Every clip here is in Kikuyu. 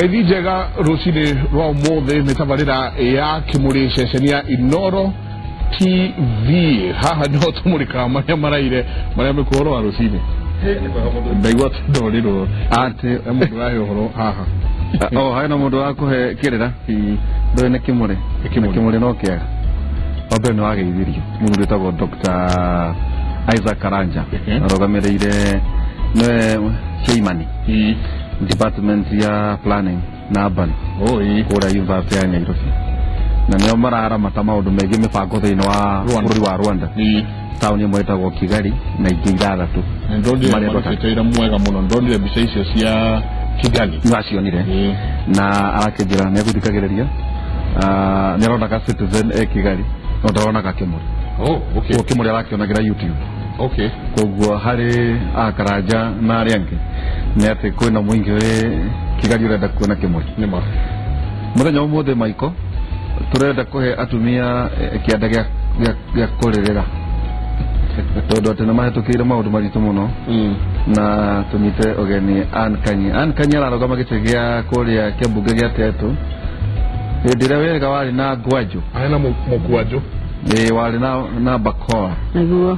Ngeithi njega rũcinĩ rwa ũmũthĩ nĩ tabarĩra ya Kĩmũrĩ ceceni ya Inoro TV. Haha nĩho tũmũrĩkaga marĩa maraire marĩa mekuo ũhoro wa rũcinĩ. Ndaigua ndorĩrwo atĩ he mũndũ ũrahe ũhoro haha. O hena mũndũ wa kũhe kĩrĩra ndũĩ nĩ Kĩmũrĩ. Nĩ Kĩmũrĩ. Kĩmũrĩ no kĩega. Wa mbere nĩ wageithirio mũthuri wĩtagwo Dr. Isaac Karanja, arũgamĩrĩire nĩwe chairman department ya planning na urban kũrĩa University ya Nairobi, na nĩo mararamata maũndũ megiĩ mĩbango thĩinĩ wa Rwanda. bũrũri wa Rwanda, taũni ĩmwe ĩtagwo Kigali na ingĩ ithathatũ. Ndonire Marĩa marutĩte wĩra mwega mũno, ndonire mbica icio cia Kigali. Nĩwacionire na arakĩnjĩra nĩ egũthikagĩrĩria, nĩ aronaga Citizen e Kigali no ndaronaga Kĩmũrĩ. Oh, okay. Koguo Kĩmũrĩ arakĩonagĩra YouTube. Koguo harĩ Akaranja na arĩa angĩ nĩ atĩ kwĩna mũingĩ wĩ Kigali ũrenda kuona Kĩmũrĩ. Nĩma. Mũthenya wa ũmũthĩ Maiko tũrenda kũhe atumia kĩanda gĩa kũrĩrĩra tondũ atĩ nĩ mahĩtũkĩire maũndũ maritũ mũno, na tũnyite ũgeni Ann Kanyi. Ann Kanyi ararũgama gĩtĩ gĩa kũrĩa kĩambunge gĩa Tetu hĩndĩ ĩrĩa wĩrĩga warĩ na ngwanjũ. Hena mũkwanjũ. Ĩĩ, warĩ na bakoa Nĩguo.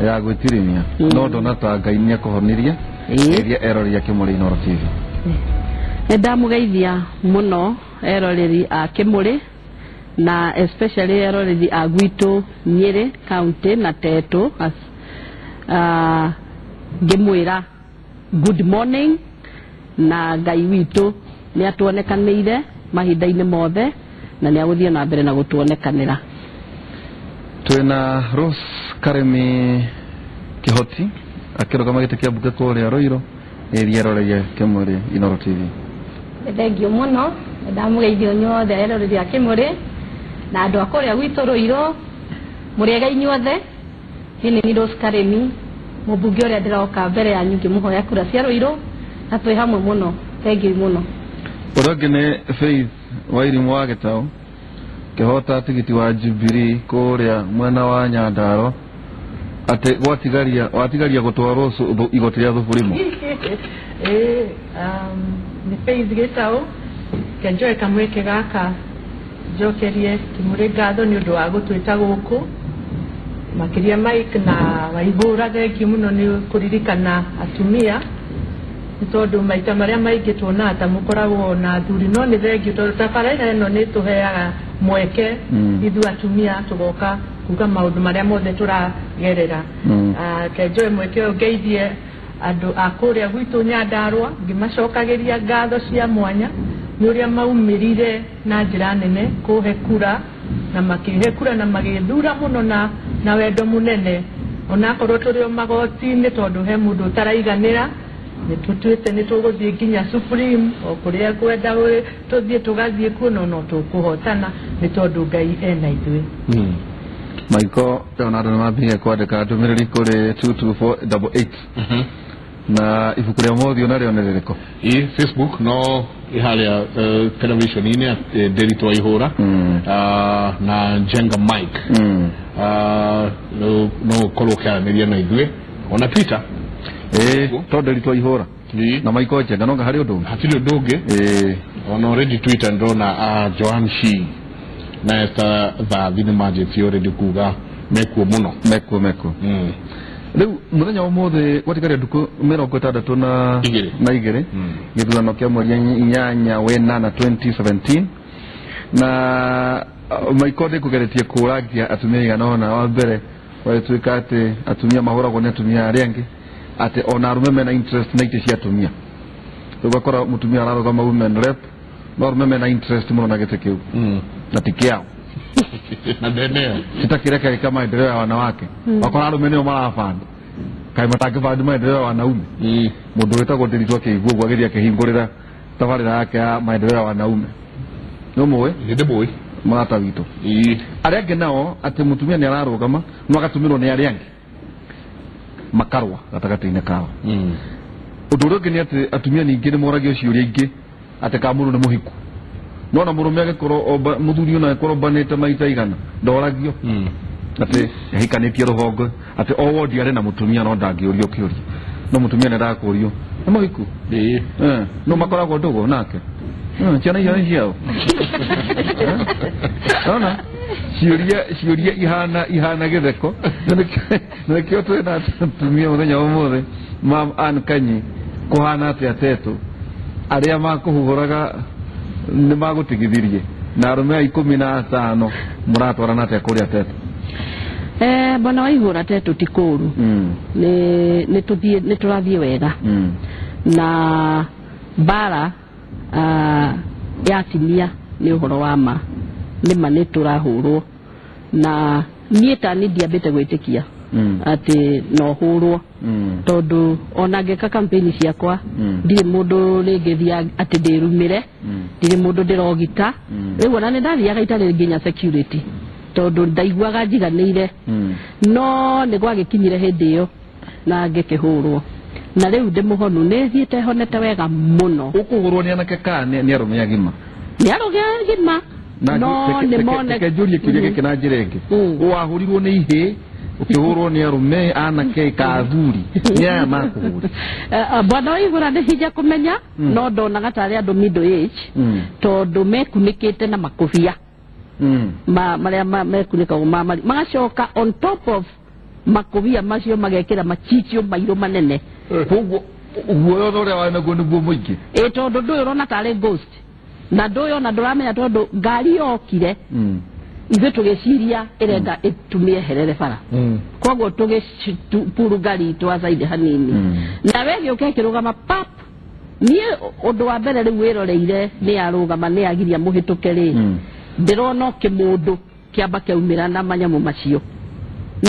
ya gwĩtirimia, no ndona ta Ngai nĩ akũhonirie ĩria eroreri a Kĩmũrĩ Inoro TV. Nĩ ndamũgeithia mũno eroreri a Kĩmũrĩ na especially eroreri a gwitũ Nyĩrĩ county na Tetu, ngĩmwĩra good morning, na Ngai witũ nĩ atuonekanĩire mahinda-inĩ mothe na nĩ agũthiĩ na mbere na gũtuonekanĩra. Twĩna Rose Karemi Kĩhoti akĩrũgama gĩtĩ kĩa mbunge kũrĩa Ruiru, ĩria eroreria Kĩmũrĩ Inoro TV. Thengio mũno, ndamũgeithio inyuothe eroreri a Kĩmũrĩ na andũ a kũrĩa gwitũ Ruiru, mũrĩega inyuothe. Niĩ nĩ niĩ Rose Karemi, mũmbunge ũrĩa ndĩroka mbere yanyu ngĩmũhoya kura cia Ruiru, na twĩ hamwe mũno. Thengio mũno. Ũrĩa ũngĩ nĩ Faith Wairimũ wa Gĩtaũ kĩhota tigiti wa Jubilee kũrĩa mwena wa Nyandarua, atĩ gwatigaria watigaria gũtwarwo igoti rĩa Thuburimu. Ĩĩ, nĩ Faith Gĩtaũ. Ke njoe kamweke gaka njokerie Kĩmũrĩ ngatho nĩ ũndũ wa gũtwĩta gũkũ, makĩria Mike na Waihũra. Thengio mũno nĩ kũririkana atumia, nĩ tondũ maita marĩa maingĩ tuonaga ta mũkoragwo na athuri, no nĩ thengio tondũ tabarĩra ĩno nĩ tũheaga mweke ithuĩ atumia tũgoka kuga maũndũ marĩa mothe tũragerera. Ke njoe mweke ũyũ ngeithie andũ a kũrĩa gwitũ Nyandarua, ngĩmacokagĩria ngatho cia mwanya nĩ ũrĩa maumĩrire na njĩra nene kũhe kura, na makĩhe kura na magĩthura mũno na wendo mũnene, onakorwo tũrĩ o magoti-inĩ tondũ he mũndũ ũtaraiganĩra. Nĩ tũtuĩte nĩ tũgũthiĩ nginya Supreme o kũrĩa kwenda tũthiĩ, tũgathiĩ kuo, no tũkũhotana nĩ tondũ Ngai ena ithuĩ. Maiko, ona andũ nĩ mambĩrĩria kwandĩka ndũmĩrĩri kũrĩ 22488, na ibuku rĩa mothiũ narĩo nĩ rĩrĩkũ? Ĩ Facebook no ĩharĩa television-inĩ Nderitu Waihũra na Njenga Mike. No ũkorwo ũkĩaranĩria na ithuĩ ona Twitter. Ĩĩ, to Nderitu Waihũra na Maiko Njenga no harĩ ũndũ ũngĩ? Hatirĩ ũndũ ũngĩ. Ona already Twitter ndona Joan Shi na Esther Thathi nĩ manjĩtie already kuga mekuo mũno. Mekuo, mekuo. Rĩu mũthenya wa ũmũthĩ gwatigaria ndukũ 62 na Igĩrĩ. Na igĩrĩ gĩthurano kĩa mweri 8 wenana 2017, na Maiko ndĩ kũgeretie kũrangia atumia igana ũna. Wa mbere wagĩtuĩka atĩ atumia mahũragwo nĩ atumia arĩa angĩ, atĩ ona arũme mena interest na itĩ cia atumia. Rĩu ũgakora mũtumia ararũgama women rep, no arũme mena interest mũno na gĩtĩ kĩu na ti kĩao. Na ndeneo. Sitakĩreka gĩka maendeleo ya wanawake, wakora arũme nĩo marabanda, kaĩ matangĩbandi maendeleo ya wanaume? Mũndũ wĩtagwo Nderitu akĩigua ũguo agĩthiĩ akĩhingũrĩra tabarĩra yake ya maendeleo ya wanaume, nĩ ũmũĩ? Nĩ ndĩmũĩ. Mũrata witũ. Arĩa angĩ nao atĩ mũtumia nĩ ararũgama no agatũmĩrwo nĩ arĩa angĩ makarũa gatagatĩ-inĩ kao. Ũndũ ũrĩa ũngĩ nĩ atĩ atumia ningĩ nĩ moragio ciũria ingĩ atĩ kana mũndũ nĩ mũhiku, no na mũrũme agĩkorwo mũthuri ona agĩkorwo ombanĩte maita igana ndoragio atĩ ahikanĩtie rũhongo, atĩ o wondi arĩ na mũtumia no ndangĩũrio kĩũria, no mũtumia nĩ ndakũrio nĩ mũhiku. No makoragwo ndũgũ nake. Ciana icio nĩ ciao. Ona ciũria ihana gĩtheko. Na nĩkĩo twĩna atumia mũthenya wa ũmũthĩ, Mam Ann Kanyi, kũhana atĩa Tetu arĩa makũhũraga nĩ magũtigithirie na arũme a 15 mũratwarana atĩa kũrĩa Tetu? Bwana Waihura, Tetu ti kũru. Nĩ tũrathiĩ wega na mbara ya atimia nĩ ũhoro wa ma nĩ ma nĩ tũrahũrwo na niĩ ta niĩ ndiambĩte gwĩtĩkia atĩ no hũrwo tondũ ona ngĩka campaign ciakwa ndirĩ mũndũ rĩngĩ thia atĩ ndĩrumĩre, ndirĩ mũndũ ndĩrogita. Rĩu ona nĩ ndathiaga itarĩ nginya security tondũ ndaiguaga njiganĩire, no nĩ gwagĩkinyire hĩndĩ ĩyo na ngĩkĩhũrwo na rĩu ndĩ mũhonu, nĩ thiĩte honete wega mũno. Ũkũhũrwo nĩ anake kana nĩ arũme agima? Nĩ arũme agima. No nĩ mone. Reke njũrie kĩũria gĩkĩ na njĩra ĩngĩ. Wahũrirwo nĩ ihĩĩ, ũkĩhũrwo nĩ arũme anake ka athuri, nĩ aya makũhũra? Bwana Waihura, nĩ hinya kũmenya, no ndonaga tarĩ andũ middle age tondũ mekunĩkĩte na makũbia marĩa mekunĩkagwo magacoka on top of makũbia macio magekĩra macicio mairũ manene. Koguo guoya ũrĩa warĩ naguo nĩguo mũingĩ. Ĩ tondũ ndũyũ ũrona tarĩ ghost na ndũyũ ona ndũramenya tondũ ngari yokire ithuĩ tũgĩciria ĩrenda ĩtumĩeherere bara, koguo tũgĩpuru ngari itũ aside hanini na we gĩũka ĩkĩrũgama pap. Niĩ ũndũ wa mbere rĩu wĩroreire nĩ yarũgama nĩ yagiria mũhĩtũke rĩ, ndĩrona kĩmũndũ kĩamba kĩaumĩra na manyamũ macio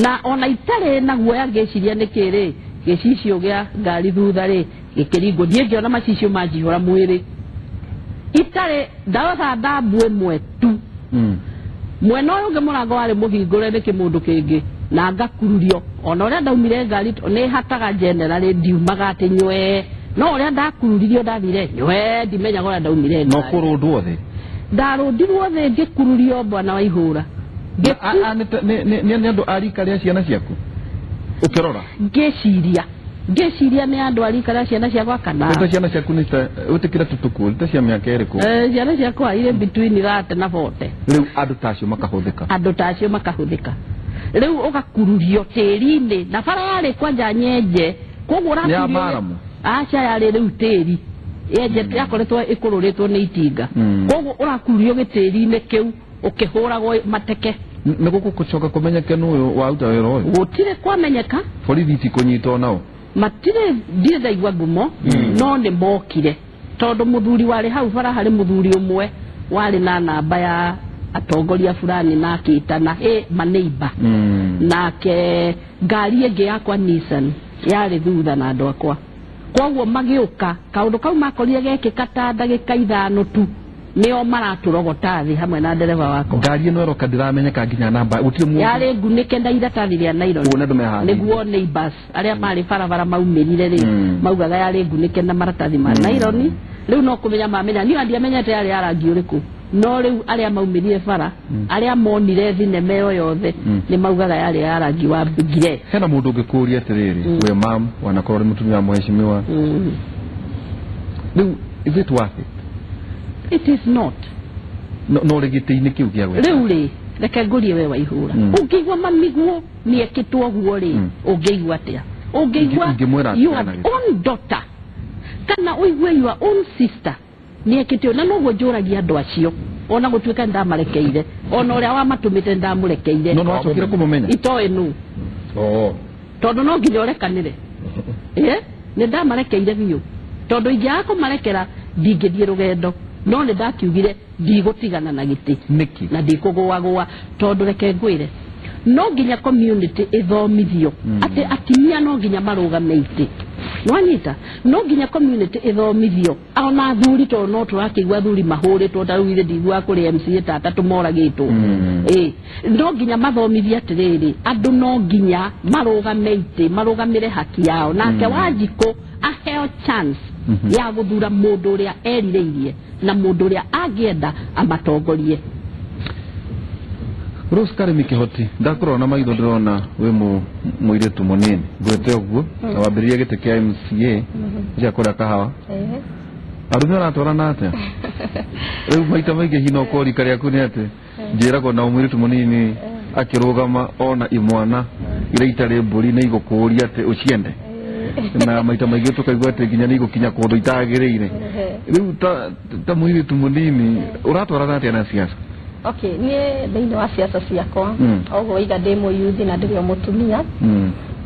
na ona itarĩ na guoya ngĩciria nĩkĩ rĩ, gĩcicio gĩa ngari thutha rĩ gĩkĩringwo, niĩ ngĩona macicio manjihũra mwĩrĩ itarĩ ndarora ndambu ĩmwe tu. Mwena ũyũ ũngĩ mũrango warĩ mũhingũre nĩ kĩmũndũ kĩngĩ na ngakururio ona ũrĩa ndaumire ngari nĩ hataga generally ndiumaga atĩ nywe, no ũrĩa ndakururirio ndathire nywe ndimenyaga ũrĩa ndaumire ngari. No kũrũndwo thĩ? Ndarũndirwo thĩ ngĩkururio Bwana Waihura. Nĩ andũ a rika rĩa ciana ciaku ũkĩrora? Ngĩciria nĩ andũ a rika rĩa ciana ciakwa kana nĩ ta ciana ciaku nĩ ta ũtĩkĩra tũtũkũ nĩ ta cia mĩaka ĩrĩkũ? Ciana ciakwa irĩ between 30 na 40. Rĩu andũ ta acio makahũthĩka? Andũ ta acio makahũthĩka. Rĩu ũgakururio tĩri-inĩ na bara yarĩ kwanja nyenje, koguo ũrakururio aca yarĩ rĩu tĩri yenje yakoretwo ĩkũrũrĩtwo nĩ itinga, koguo ũrakururio gĩtĩri-inĩ kĩu ũkĩhũragwo mateke. Nĩ gũgũcoka kũmenyeke nũ ũyũ waruta wĩra ũyũ? Gũtirĩ kwamenyeka. Borithi itikũnyita onao? Matirĩ, ndirĩ ndaigua ngumo, no nĩ mokire tondũ mũthuri warĩ hau bara harĩ mũthuri ũmwe warĩ na namba ya atongoria fulani na akĩtana maneiba nake ngari ĩngĩ yakwa Nissan yarĩ thutha na andũ akwa, koguo magĩũka kaũndũ kau makorire gekĩka ta ndagĩka 5 tu nĩo maratũrogota thĩ hamwe na ndereba wakwa. Ngari ĩno ĩroka ndĩramenyeka nginya namba gũtirĩ mũndũ. Yarĩ ngunĩke na iratathi rĩa nylon nĩguo neighbors arĩa marĩ barabara maumĩrire rĩ maugaga yarĩ ngunĩke na maratathi ma nylon. Rĩu no kũmenya mamenya, niĩ ndiamenyete yarĩ ya rangi ũrĩkũ, no rĩu arĩa maumĩrire bara arĩa monire thinema ĩyo yothe nĩ maugaga yarĩ ya rangi wa ngire. Hena mũndũ ũngĩkũria atĩrĩrĩ, we mam wanakorwo nĩ mũtumia wa mheshimiwa, rĩu is it worth it? It is not. No rĩgĩtĩ-inĩ kĩu gĩa gwĩka. Rĩu rĩ, reke ngũrie we Waihura. Ũngĩigua mamiguo nĩekĩtwo ũguo rĩ, ũngĩigua atĩa? Ũngĩigua your own daughter kana ũigue your own sister nĩekĩtwo, na noguo njũragia andũ acio ona gũtuĩka ndamarekeire ona ũrĩa wamatũmĩte ndamũrekeire. No wacokire kũmũmenya? Itoĩ nũ. Tondũ no nginya ũrekanĩre. Nĩ ndamarekeire biũ tondũ ingĩaga kũmarekera ndingĩthiĩ rũgendo, no nĩ ndakiugire ndigũtigana na gĩtĩ nĩkĩ na ndikũgũagũa tondũ reke ngwĩre no nginya community ĩthomithio atĩ atimia no nginya marũgame itĩ, nĩwanyita? No nginya community ĩthomithio ona athuri tondũ no tũrakĩigua athuri mahũrĩtwo ta rĩu ithe ndiguaga kũrĩ MCA ta atatũ moragĩtwo. No nginya mathomithie atĩrĩrĩ andũ no nginya marũgame itĩ marũgamĩre haki yao, nake Wanjikũ aheo chance ya gũthura mũndũ ũrĩa erirĩirie na mũndũ ũrĩa angĩenda amatongorie. Rose Karimi Kĩhoti, ndakũrora na maitho ndĩrona wĩ mũirĩtu mũnini ngwĩte ũguo na wambĩrĩria gĩtĩ kĩa MCA gĩa kũrĩa Kahawa. Arume aratwarana atia? Riu maita maingi hino ko rika riaku ni ati njiragwo na mũirĩtu mũnini akĩrũgama ona imwana iria itarĩ mbũri nĩ igũkũũria atĩ ũciende na maita maingĩ tũkaigua atĩ nginya nĩ igũkinya kũndũ itagĩrĩire. Rĩu ta mũirĩtu mũnini ũratwarana atĩa na siasa? Okay, niĩ thĩinĩ wa siasa ciakwa oguo iga ndĩ mũyuthi na ndĩrĩ o mũtumia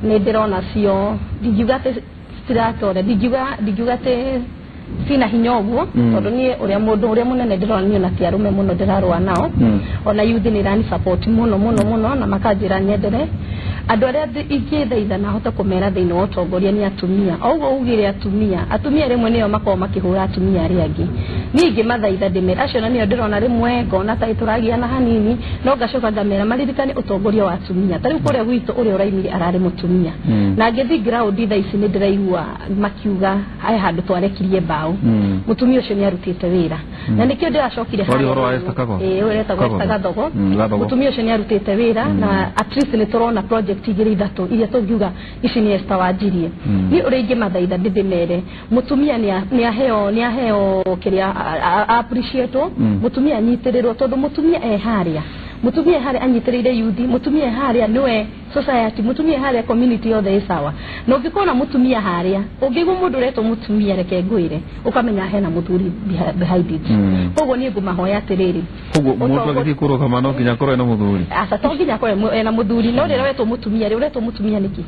nĩ ndĩrona cio ndingiuga atĩ citiratore, ndingiuga atĩ sina hinya ũguo tondũ niĩ ũrĩa mũndũ ũrĩa mũnene ndĩrona niĩ ona ti arũme mũno ndĩrarũa nao ona yuthi nĩ irani support mũno mũno mũno na makanjĩra nyendere andũ arĩa ingĩthaitha na hote kũmera thĩinĩ wa ũtongoria nĩ atumia. Oguo ugire atumia rĩmwe nĩo makoragwo makĩhũra atumia arĩa angĩ. Niĩ ingĩmathaitha ndĩmere acio na nĩo ndĩrona rĩmwe ngona ta tũragiana hanini no ngacoka ngamera maririkane ũtongoria wa atumia. Ta rĩu kũrĩa gwitũ ũrĩa ũraimire ararĩ mũtumia na ngĩthiĩ ground thaa ici nĩ ndĩraigua makiuga he handũ twarekirie mbaũ mũtumia ũcio nĩ arutĩte wĩra na nĩkĩo ndĩracokire Gathogo. Mũtumia ũcio nĩ arutĩte wĩra na at least nĩ tũrona project igĩrĩ ithatũ iria tũngiuga ici nĩ Esther wanjirie. Niĩ ũrĩa ingĩmathaitha ndĩmere mũtumia nĩ aheo kĩrĩa appreciate mũtumia anyitĩrĩrwo tondũ mũtumia e harĩa mũtumia harĩa anyitĩrĩire yuthi mũtumia harĩa nĩwe society mũtumia harĩa community yothe ĩ sawa. Na ũngĩkona mũtumia harĩa ũngĩigua mũndũ ũretwo mũtumia reke ngwĩre ũkamenya hena mũthuri behind it. Koguo niĩ ngũmahoya atĩrĩrĩ, koguo mũndũ agĩthiĩ kũrũgama no nginya akorwo ena mũthuri? Aca, to nginya akorwo ena mũthuri, no rĩrĩa wetwo mũtumia rĩ ũretwo mũtumia nĩkĩ?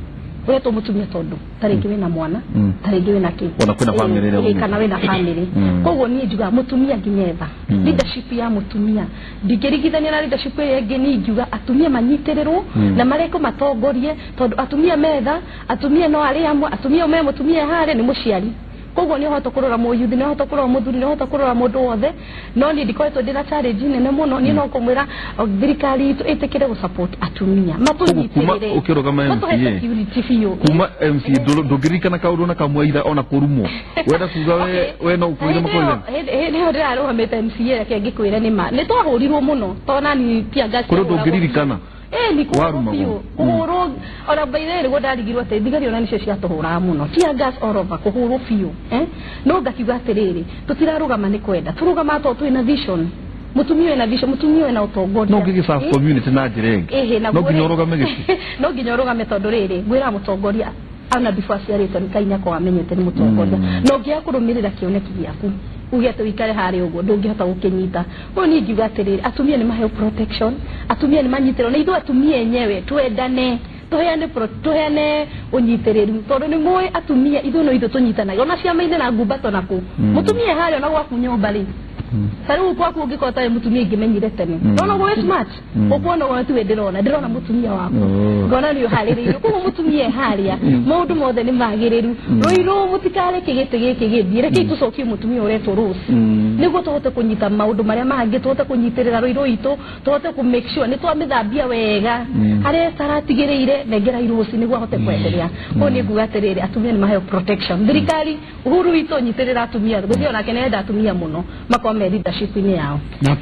Ũretwo mũtumia tondũ ta rĩngĩ wĩna mwana ta rĩngĩ wĩna kĩ ona kwĩna family rĩu kana wĩna family. Koguo niĩ njugaga mũtumia nginya etha leadership ya mũtumia ndingĩringithania na leadership ĩrĩa ĩngĩ. Niĩ ingiuga atumia manyitĩrĩrwo na marekwo matongorie tondũ atumia metha atumia no arĩa amwe atumia me mũtumia harĩa nĩ mũciari. Koguo nĩ ũhota kũrora mũyuthi nĩ ũhota kũrora mũthuri nĩ ũhota kũrora mũndũ wothe. No niĩ ndikoretwo ndĩna challenge nene mũno. Niĩ no kũmwĩra thirikari itũ ĩtĩkĩre gũ support atumia matũnyitĩrĩre ũkĩrũgama MCA security biũ kuma MCA ndũngĩririkana kaũndũ na kamwe itha ona kũrumwo wenda kuga we no ũkũire makoiga. Hĩndĩ ĩyo ndĩrarũgamĩte MCA reke ngĩkwĩre nĩ ma nĩ twahũrirwo mũno tondũ nani tear gas kũrĩ ndũngĩririkana ni kũhũrwo kũhũrwo ona by the way nĩguo ndarigirwo atĩ thigari ona nĩcio ciatũhũraga mũno tear gas all over kũhũrwo biũ no ngakiuga atĩrĩrĩ tũtirarũgama nĩ kwenda tũrũgamaga tondũ twĩna vision. Mũtumia wĩna vision mũtumia wĩna ũtongoria no ngĩgĩ serve community na njĩra ĩngĩ no nginya ũrũgame gĩtĩ no nginya ũrũgame tondũ rĩrĩ ngwĩra mũtongoria ana before aciarĩtwo nĩ kainya ko amenyete nĩ mũtongoria no ũngĩaga kũrũmĩrĩra kĩoneki gĩaku uge atĩ ũikare harĩa ũguo ndũngĩhota gũkĩnyita. Koguo niĩ ingiuga atĩrĩrĩ atumia nĩ maheo protection atumia nĩ manyitĩrĩrwo na ithuĩ atumia enyewe twendane tũheane ũnyitĩrĩru tondũ nĩ mũĩ atumia ithuĩ no ithuĩ tũnyitanaga ona ciama-inĩ na ngumbato na kũ mũtumia harĩa ona gwaku nyũmba rĩ ta rĩu gwaku ũngĩkorwo ũtarĩ mũtumia ingĩmenyire tene nona ũguo wĩ smart ũkuona ũguo tiwe ndĩrona mũtumia waku ngona nĩ ũharĩrĩirio. Koguo mũtumia e harĩa maũndũ mothe nĩ magĩrĩru. Rũirũ mũtikareke gĩtĩ gĩkĩ gĩthiĩ rekei tũcokie mũtumia ũretwo Rose nĩguo tũhote kũnyita maũndũ marĩa mangĩ tũhote kũnyitĩrĩra rũirũ itũ tũhote kũ make sure nĩ twamĩthambia wega harĩa taratigĩrĩire nengera Rose nĩguo ahote kwenderea. Koguo niĩ nguga atĩrĩrĩ atumia nĩ maheo protection thirikari Uhuru witũ nyitĩrĩra atumia gũthiĩ onake nĩ enda atumia mũno makorwo me leadership inĩ yao. Na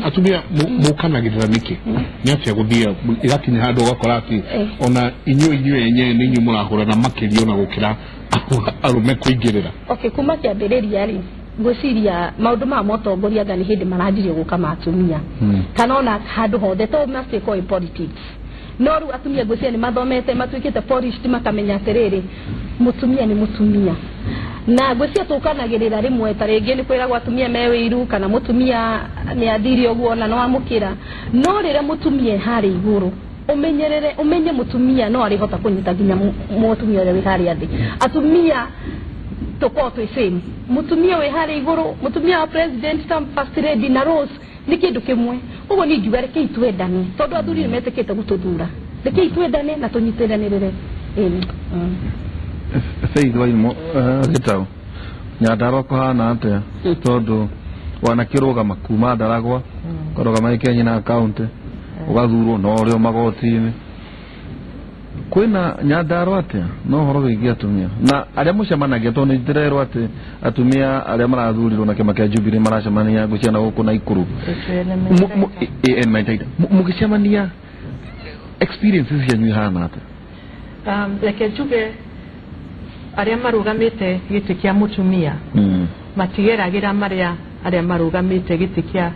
atumia mũkanagĩrĩra nĩkĩ nĩ atĩa gũthiĩ ĩgakinya handũ ũgakora atĩ ona inyuĩ enyewe nĩ inyuĩ mũrahũrana makĩria ona gũkĩra arũme kũingĩrĩra? Okay, kuma kĩambĩrĩria rĩ ngwĩciria maũndũ maya ma ũtongoria anga nĩ hĩndĩ maranjirie gũka ma atumia kana ona handũ hothe to must in politics no rĩu atumia ngwĩciria nĩ mathomete matuĩkĩte polished makamenya atĩrĩrĩ mũtumia nĩ mũtumia na ngwĩciria tũkanagĩrĩra rĩmwe ta rĩngĩ nĩ kwĩragwo atumia me wĩiru kana mũtumia nĩ athire ũguo na no amũkĩra no rĩrĩa mũtumia harĩ igũrũ ũmenyerere ũmenye mũtumia no arĩhota kũnyita nginya mũtumia ũrĩa wĩ harĩa thĩ. Atumia tũkorwo twĩ same mũtumia wĩ harĩa igũrũ mũtumia wa president ta first lady na Rose nĩ kĩndũ kĩmwe. Ũguo niĩ ingiuga rekei twendane tondũ athuri nĩ metĩkĩte gũtũthura rekei twendane na tũnyitĩranĩrĩre. Faith Waimo Gĩtaũ Nyandarua kũhana atĩa tondũ wanakĩrũgama kuma Ndaragwa ũkarũgama Kenya na kaunti ũgathurwo no ũrĩ o magoti-inĩ kwĩna Nyandarua atĩa no ũhoro wĩgiĩ atumia na arĩa mũcemanagia tondũ nĩ ndĩrerwo atĩ atumia arĩa marathurirwo na kĩama kĩa Jubilee maracemania ngũciana gũkũ Naikuru mũgĩcemania experiences cianyu ihana atĩa? Reke njuge Arĩa marũgamĩte gĩtĩ kĩa mũtumia matigeragĩra marĩa arĩa marũgamĩte gĩtĩ kĩa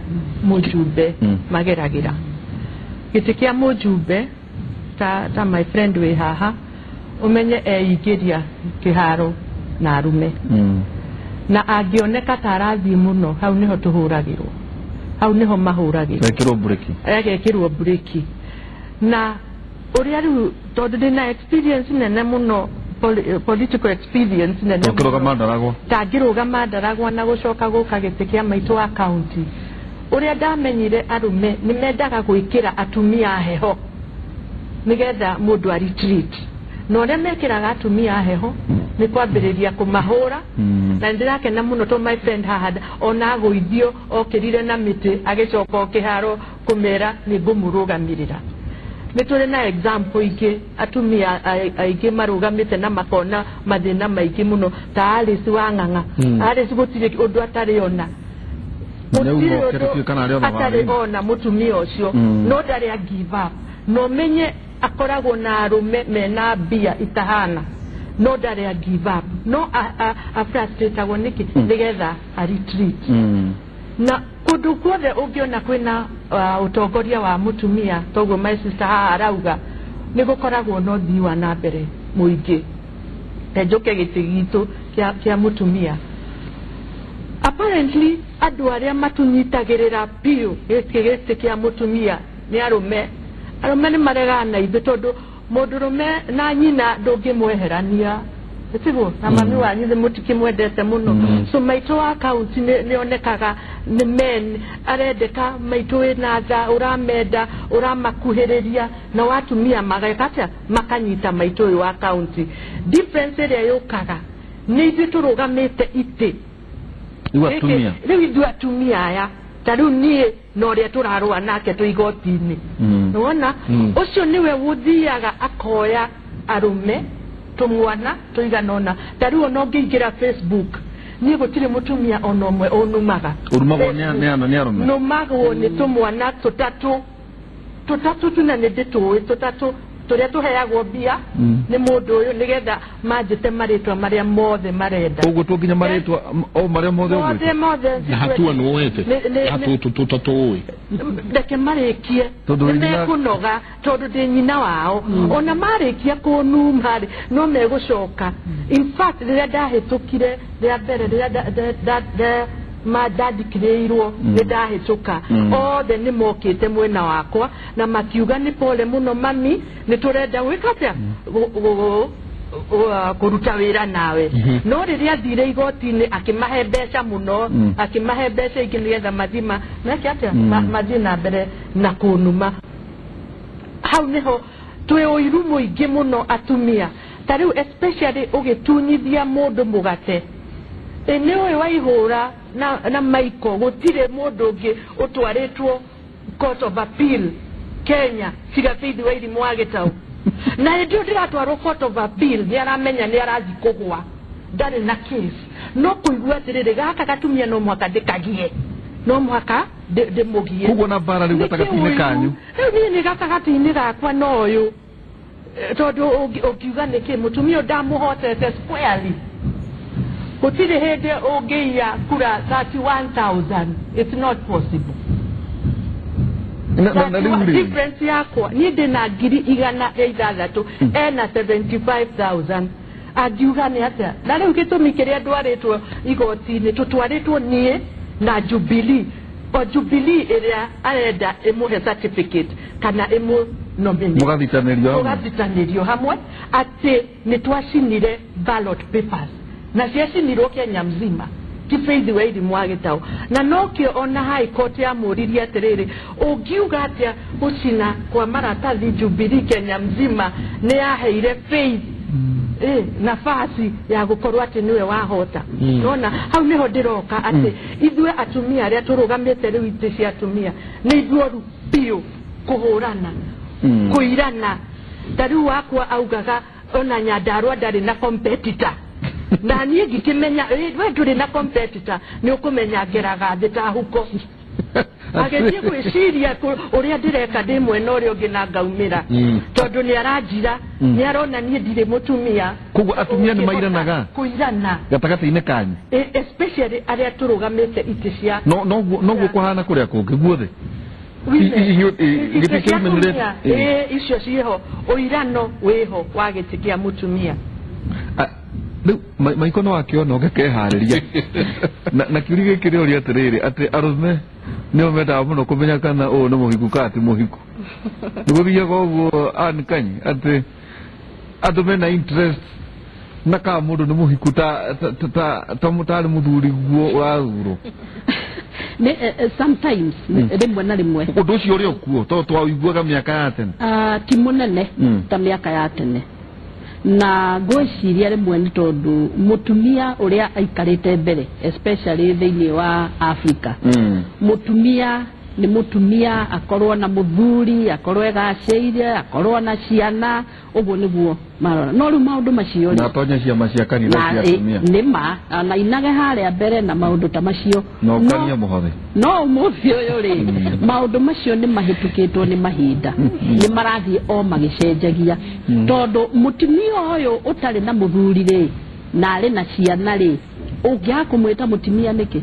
mũjumbe mageragĩra. Gĩtĩ kĩa mũjumbe ta my friend wĩ haha ũmenye eingĩria kĩharo na arume. Na angĩoneka ta arathiĩ mũno hau nĩho tũhũragĩrwo, hau nĩho mahũragĩrwo, agekĩrwo breki. Na ũrĩa rĩu tondũ ndĩna experience nene mũno, political experience nene tangĩrũgama ndaragwa na gũcoka gũka gĩtĩ kĩa maitũ wa county, ũrĩa ndamenyire arume nĩ mendaga gwĩkĩra atumia heho nĩgetha mũndũ a retreat. Na ũrĩa mekĩraga atumia heho nĩ kwambĩrĩria kũmahũra. Na ndĩrakena mũno to my friend haha ona agũithio okĩrire na mĩtĩ agĩcoka o kĩharo kũmera nĩ ngũmũrũgamĩrĩra. Nĩ tũrĩ na example ingĩ atumia aingĩ marũgamĩte na makona mathĩna maingĩ mũno ta Alice wa Ng'ang'a. Alice gũtirĩ ũndũ atarĩ ona, atarĩ ona mũtumia ũcio, no ndarĩ a give up. No menye akoragwo na arũme mena mbia itahana, no ndarĩ a give up, no a frustratagwo nĩkĩ nĩgetha a retreat. Na kũndũ guothe ũngĩona kwĩna ũtongoria wa mũtumia, toguo my sister haha arauga, nĩ gũkoragwo na ũthii wa na mbere mũingĩ. Njũke gĩtĩ gitũ kĩa mũtumia. Apparently andũ arĩa matunyitagĩrĩra biũ gĩtĩ kĩa mũtumia nĩ arũme. Arũme nĩ maregana na ithuĩ tondũ mũndũrũme na nyina ndũngĩmweherania, tiguo? Na mami wanyu nĩ mũtikĩmwendete mũno. So maitũ wa county nĩ onekaga nĩ men arendeka, maitũ wĩna tha, ũramenda, ũramakuhĩrĩria, na watumia mageka atĩa, makanyita maitũ ũyũ wa county. Difference ĩrĩa yũkaga nĩ ithuĩ tũrũgamĩte itĩ rĩu ithuĩ atumia aya, ta rĩu niĩ na ũrĩa tũrarũa nake twĩ igoti-inĩ, nĩwona ũcio nĩwe ũthiaga akoya arũme tũmwana tũigana ũna. Ta rĩu ona ũngĩingĩra Facebook, niĩ gũtirĩ mũtumia ona ũmwe ũnumaga. Ũrumagwo nĩ arũme? Numagwo nĩ tũmwana tũtatũ, tũtatũ tuna nĩ ndĩtũĩ, tũtatũ tũrĩa tũheagwo mbia nĩ mũndũ ũyũ nĩgetha manjĩte marĩtwa marĩa mothe marenda. Ũguo to nginya marĩtwa o marĩa mothe ũguo? Mothe. Na hatua nĩ woete? Tũtatũ ũĩ? Reke marĩkie, nĩ mekũnoga tondũ ndĩ nyina wao. Ona marĩkia kũnuma rĩ, no megũcoka. In fact rĩrĩa ndahĩtũkire rĩa mbere, rĩrĩa ndandikĩrĩirwo nĩ ndahĩtũka, othe nĩ mokĩte mwena wakwa na makiuga nĩ pole mũno mami, nĩ tũrenda gwĩka atĩa, kũruta wĩra nawe. No rĩrĩa athire igoti-inĩ akĩmahe mbeca mũno, akĩmahe mbeca ingĩ nĩgetha mathiĩ meke atĩa, mathiĩ na mbere na kũnuma. Hau nĩho twĩ ũiru mũingĩ mũno atumia. Ta rĩu especially ũgĩtunyithia mũndũ mũgate, nĩ ũyũ waihũra na maiko, gũtirĩ mũndũ ũngĩ ũtwarĩtwo court of appeal Kenya tiga Faith Wairimu wa Gĩtaũ. Na hĩndĩ ĩyo ndĩratwarwo court of appeal nĩ aramenya nĩ arathiĩ kũgwa, ndarĩ na case. No kũigua atĩrĩrĩ, gaka gatumia no mũhaka ndĩkagie, no mũhaka ndĩmũgie. Koguo na mbara rĩu gatagatĩ-inĩ kanyu? Rĩu niĩ nĩ gatagatĩ-inĩ gakwa na ũyũ, tondũ ũngiuga nĩkĩ mũtumia ũyũ ndamũhotete squarely. Gũtirĩ hĩndĩ ũngĩiya kura 31,000, it's not possible. Difference yakwa niĩ ndĩna 106,000, ena 75,000. Angiuga nĩ atĩa? Na rĩu gĩtũmi kĩrĩa ndwarĩtwo igoti-inĩ, tũtwarĩtwo niĩ na Jubilee, o Jubilee ĩrĩa arenda ĩmũhe certificate kana ĩmũ nominate, mũgathitanĩrio hamwe atĩ nĩ twacinire ballot papers na ciacinirwo Kenya mzima, ti Faith Wairimu wa Gĩtaũ. Na nokĩo ona High Court yamũririe atĩrĩrĩ, ũngiuga atĩa gũcina kwa maratathi Jubilee Kenya mzima nĩ yaheire Faith nafasi ya gũkorwo atĩ nĩwe wahota. Nona hau nĩho ndĩroka atĩ ithuĩ atumia arĩa tũrũgamĩte rĩu itĩ cia atumia nĩ ithuĩ oru biũ kũhũrana, kũirana. Ta rĩu wakwa augaga ona Nyandarua ndarĩ na competitor, na niĩ ngĩkĩmenya we ndũrĩ na competitor, nĩ ũkũmenya ngeraga thĩ ta huko. Agĩthiĩ gwĩciria ũrĩa ndĩreka ndĩ mwena ũrĩa ũngĩ na ngaumĩra. Tondũ nĩ aranjira, nĩ arona niĩ ndirĩ mũtumia. Koguo atumia nĩ mairanaga? Kũirana. Gatagatĩ-inĩ kanyu? Especially arĩa tũrũgamĩte itĩ cia. No noguo kũhana kũrĩa kũngĩ guothe? Itĩ cia atumia, icio ciĩho, ũirano wĩho wa gĩtĩ kĩa mũtumia. Rĩu maiko no akĩona ũngĩkeharĩria na kĩũria gĩkĩ rĩũria atĩrĩrĩ, atĩ arũme nĩo mendaga mũno kũmenya kana ũyũ nĩ mũhiku kana ti mũhiku. Nĩ gũthiaga ũguo Ann Kanyi, atĩ andũ mena interest na kana mũndũ nĩ mũhiku ta tarĩ mũthuri guo ũrathurwo? Nĩ sometimes, rĩmwe na rĩmwe. Ũndũ ũcio ũrĩ okuo tondũ twaũiguaga mĩaka ya tene? Ti mũnene ta mĩaka ya tene, na ngwĩciria rĩmwe nĩ tondũ mũtumia ũrĩa aikarĩte mbere, especially thĩinĩ wa Africa, mũtumia nĩ mũtumia, akorwo na mũthuri, akorwo egacĩire, akorwo na ciana, ũguo nĩguo marora. No rĩu maũndũ macio rĩ, na atonye ciama cia kanitha na cia atumia, nĩ ma na inage harĩa mbere na maũndũ ta macio. Na ũkanie mũhothi. No ũmũthĩ ũyũ rĩ, maũndũ macio nĩ mahĩtũkĩtwo nĩ mahinda, nĩ marathiĩ o magĩcenjagia, tondũ mũtumia ũyũ ũtarĩ na mũthuri rĩ, na arĩ na ciana rĩ, ũngĩaga kũmwĩta mũtumia nĩkĩ,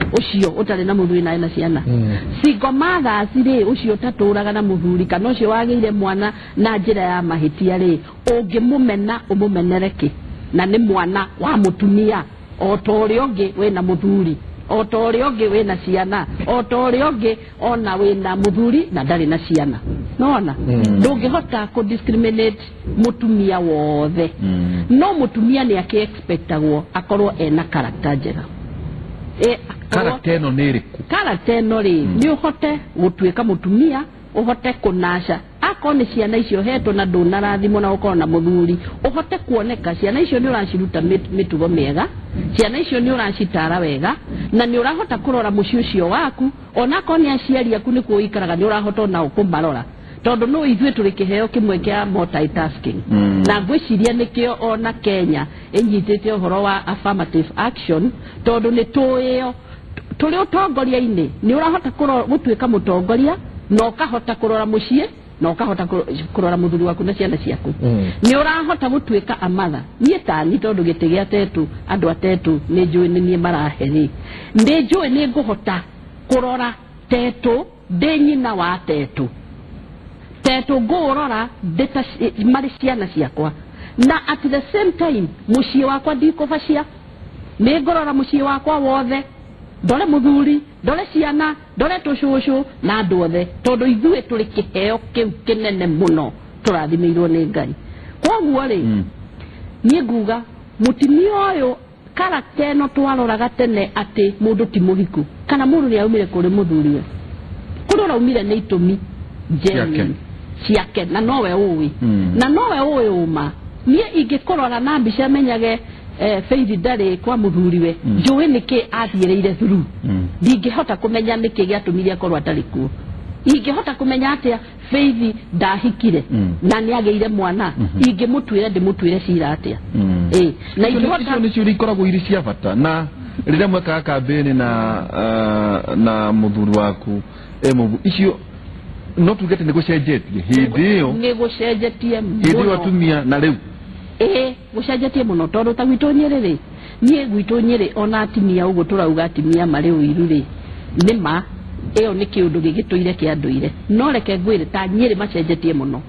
ũcio ũtarĩ na mũthuri na arĩ na ciana? Single mothers rĩ, ũcio ũtatũraga na mũthuri kana ũcio wagĩire mwana na njĩra ya mahĩtia rĩ, ũngĩmũmena ũmũmenere kĩ, na nĩ mwana wa mũtumia o ta ũrĩa ũngĩ wĩna mũthuri, o ta ũrĩa ũngĩ wĩna ciana, o ta ũrĩa ũngĩ ona wĩna mũthuri na ndarĩ na ciana? Nona ndũngĩhota kũ discriminate mũtumia wothe. No mũtumia nĩ akĩ expectagwo akorwo ena character njega. Character ĩno nĩ ĩrĩkũ? Character ĩno rĩ, nĩ ũhote gũtuĩka mũtumia, ũhote kũnaca akorwo nĩ ciana icio hetwo na ndũnarathimwo na gũkorwo na mũthuri, ũhote kuoneka ciana icio nĩ ũraciruta mĩtugo mĩega, ciana icio nĩ ũracitara wega, na nĩ ũrahota kũrora mũciĩ ũcio waku, onakorwo nĩ aciari aku nĩkuo ũikaraga, nĩ ũrahota onao kũmarora, tondũ no ithuĩ tũrĩ kĩheo kĩmwe kĩa multitasking. Na ngwĩciria nĩkĩo ona Kenya ĩnyitĩte ũhoro wa affirmative action, tondũ nĩ tũĩo tũrĩ ũtongoria-inĩ, nĩ ũrahota gũtuĩka mũtongoria na ũkahota kũrora mũciĩ na ũkahota kũrora mũthuri waku na ciana ciaku. Nĩ ũrahota gũtuĩka amatha niĩ tani, tondũ gĩtĩ gĩa tetu, andũ atetu nĩ njũĩ nĩ niĩ marahe rĩ, nĩ njũĩ nĩ ngũhota kũrora tetu, ndĩ nyina wa tetu, tetu ngũrora ndĩ ta marĩ ciana ciakwa, na at the same time mũciĩ wakwa ndikũbacia, nĩ ngũrora mũciĩ wakwa wothe, ndore mũthuri, ndore ciana, ndore tũcũcũ na andũ othe, tondũ ithuĩ tũrĩ kĩheo kĩu kĩnene mũno tũrathimĩirwo nĩ Ngai. Koguo rĩ, niĩ nguga mũtumia ũyũ, character ĩno twaroraga tene atĩ mũndũ ti mũhiku kana mũndũ nĩ aumire kũrĩ mũthuriwe, kũrĩa ũraumire nĩ itũmi genuine ciake, na nowe ũĩ, na nowe ũĩ ũma. Niĩ ingĩkũrora na mbica menyage Faith ndarĩ kwa mũthuriwe, njũĩ nĩkĩ athiĩrĩire through. Ndingĩhota kũmenya nĩkĩ gĩatũmire akorwo atarĩ kuo. Ingĩhota kũmenya atĩa Faith ndahikire na nĩ agĩire mwana? Ingĩmũtuĩra ndĩmũtuĩre cira atĩa? Ĩ na ingĩhota Icio nĩcio ikoragwo irĩ cia bata, na rĩrĩa mwekaga kambĩni na mũthuri waku mũbu icio, no tuge atĩ nĩ gũcenjetie hĩndĩ ĩyo? Nĩ gũcenjetie Hĩndĩ ĩyo mũno. atumia na rĩu? Ĩĩ, gũcenjetie mũno, tondũ ta gwitũ Nyĩrĩ rĩ, niĩ gwitũ Nyĩrĩ ona atimia ũguo tũrauga atimia marĩ ũiru rĩ, nĩ ma ĩyo nĩ kĩũndũ gĩgĩtũire kĩa ndũire. No reke ngwĩre, ta Nyĩrĩ macenjetie mũno,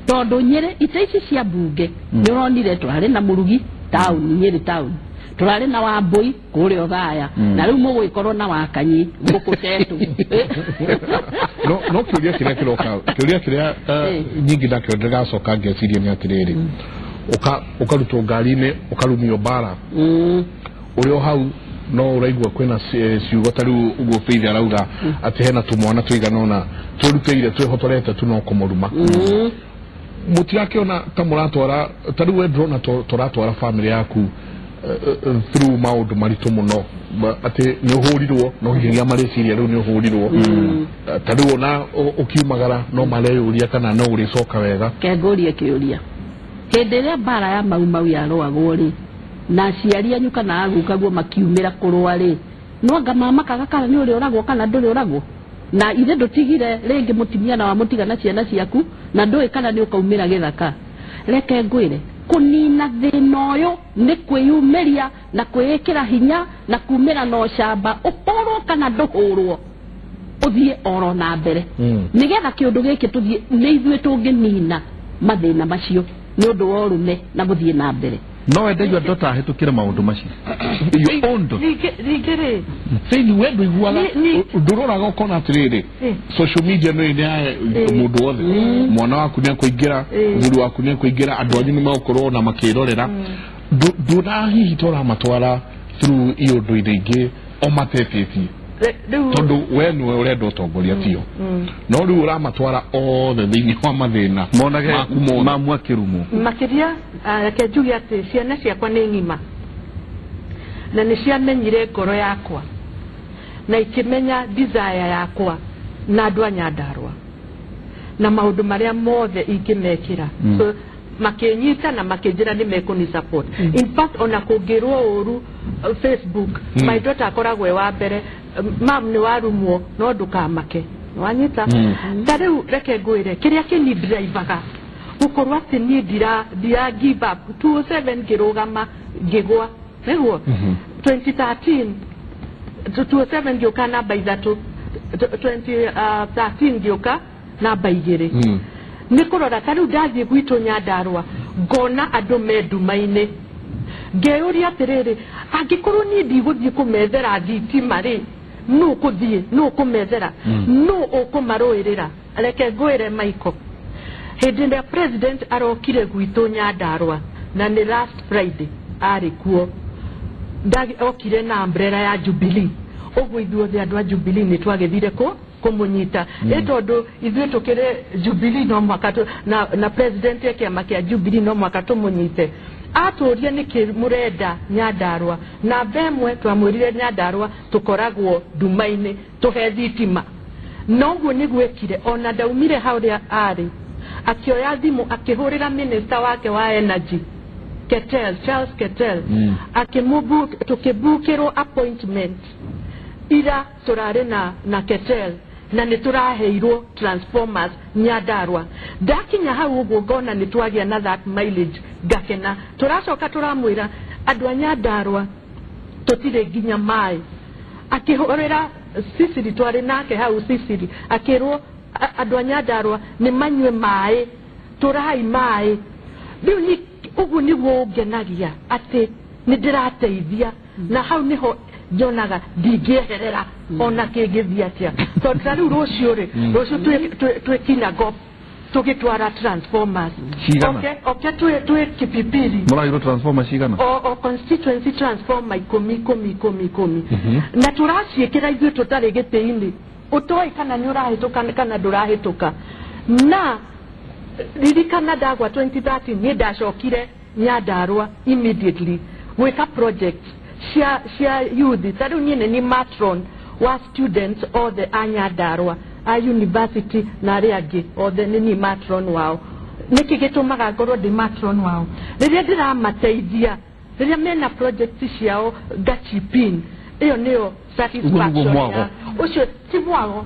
tondũ Nyĩrĩ ite ici cia mbunge nĩ ũronire tũrarĩ na Mũrugi taũni, Nyĩrĩ taũni tũrarĩ na Wambũi kũrĩa Othaya, na rĩu mũgũgĩkorwo na Wakanyi gũkũ Tetu. No kĩũria kĩrĩa kĩroka, kĩũria kĩrĩa nyingĩ nakĩo ndĩracoka ngeciria nĩ atĩrĩrĩ, ũkarutwo ngari-inĩ, ũkarumio mbara ũrĩ o hau, no ũraigua kwĩna ciugo ta rĩu ũguo Faith arauga atĩ hena tũmwana tũigana ũna twĩrutĩire twĩhotorete tu no kũmũruma. Mũtirakĩona ta mũratwara, ta rĩu we ndĩrona tũratwara family yaku through maũndũ maritũ mũno, atĩ nĩ ũhũrirwo, no nginyagia marĩciria rĩu nĩ ũhũrirwo. Ta rĩu ona ũkiumagara no mareyũria kana no ũrĩcoka wega. Kengũrie kĩũria, hĩndĩ ĩrĩa mbara ya Mau Mau yarũagwo rĩ, na aciari anyu kana agukaguo makiumĩra kũrũa rĩ, no anga mamakaga kana nĩ ũrĩũragwo kana ndũrĩũragwo? Na ithe ndutigire ringi mutimia na wa mutigana ciana ciaku na ndui kana ni ukaumira githaka. Reke ngwire kunina thina uyu ni kwiyumiria na kwiyikira hinya na kumira na ucamba ukorwo kana nduhurwo uthie oro na mbere nigetha kiundu giki tuthie ni ithuĩ tunginina mathina macio ni undu wa urume na guthie na mbere. No wende your daughter ahetũkĩre maũndũ macio. Your own daughter. Rĩngĩ rĩ Faith we ndũiguaga ndũroraga ũkona atĩrĩrĩ social media no ĩnĩ ya mũndũ wothe, mwana waku nĩ akũingĩra, mũthuri waku nĩ akũingĩra, andũ anyu nĩ megũkorwo na makĩrorera. Ndũna hihi tũramatwara through iũndũ-inĩ ingĩ o matetĩtie tondũ we nĩwe ũrenda ũtongoria tio, no rĩu ũramatwara othe thĩinĩ wa mathĩna monage mamu akĩrumwo. Makĩria reke njuge atĩ ciana ciakwa nĩ ng'ima na nĩ ciamenyire ngoro yakwa na ikĩmenya desire yakwa na andũ a Nyandarua na maũndũ marĩa mothe ingĩmekĩra. So makĩnyita na makĩnjĩra nĩ mekũni support. In fact ona kũngĩrwo ũru Facebook, my daughter akoragwo e wa mbere, mam nĩ warumwo no ndũkamake, wanyita. Ta rĩu reke ngwĩre kĩrĩa kĩni drivaga gũkorwo atĩ niĩ ndira give up. 2007 ngĩrũgama ngĩgwa, nĩguo 2013 2007 ngĩũka namba 3, 2013 ngĩũka namba 2. Nĩ kũrora ta rĩu ndathiĩ gwitũ Nyandarua ngona andũ me nduma-inĩ, ngeyũria atĩrĩrĩ, angĩkorwo niĩ ndigũthiĩ kũmethera thitima rĩ, nũ kũthiĩ, nũ kũmethera, nũ ũkũmarũĩrĩra? Reke ngwĩre Michael, hĩndĩ ĩrĩa president arokire gwitũ Nyandarua na nĩ last Friday arĩ kuo, okire na umbrella ya Jubilee. Ũguo ithuothe andũ a Jubilee nĩ twagĩthire kũmũnyita ĩ tondũ ithuĩ tũkĩrĩ Jubilee no mwaka na president ya kĩama kĩa Jubilee no mwaka tũmũnyite. Atũrie nĩkĩ mũrenda Nyandarua, namba ĩmwe twamwĩrire Nyandarua tũkoragwo nduma-inĩ tũhe thitima. Noguo nĩguo ekire, ona ndaumire harĩa arĩ akĩoya thimũ akĩhũrĩra minister wake wa energy Ketel, Charles Ketel, tukĩbukĩrwo appointment ira tũrarĩ na Ketel na nĩ tũraheirwo transformers Nyandarua. Ndakinya hau ũguo ngona nĩ twagĩa na that mileage ngakena. Tũracoka tũramwĩra andũ a Nyandarua tũtirĩ nginya maĩ. Akĩhũrĩra Sicily, twarĩ nake hau Sicily, akĩrwo andũ a Nyandarua nĩ manyue maĩ, tũrai maĩ. Rĩu ũguo nĩguo ũngenagia atĩ nĩ ndĩrateithia, na hau nĩho njonaga ndingĩeherera ona kĩngĩthiĩ atĩa. Tondũ ta rĩu rũciũ rĩ, rũciũ twĩ Kinangop tũgĩtwara transformers. Oke twĩ Kipipiri. Mũragĩrwo transformer cigana? O constituency transformer 10 10 10 10. Na tũraciĩkĩra ithuĩ tũtarĩ gĩtĩ-inĩ, ũtoĩ kana nĩ ũrahĩtũka kana ndũrahĩtũka. Na ririkana ndagwa 2013 niĩ ndacokire Nyandarua immediately gwĩka project cia youth. Ta rĩu niĩ nĩ matron wa students othe a Nyandarua a university na arĩa angĩ othe nĩ niĩ matron wao. Nĩkĩ gĩtũmaga ngorwo ndĩ matron wao? Rĩrĩa ndĩramateithia, rĩrĩa mena project ciao ngachipin, ĩyo nĩyo satisfaction ya ũcio ti mwago,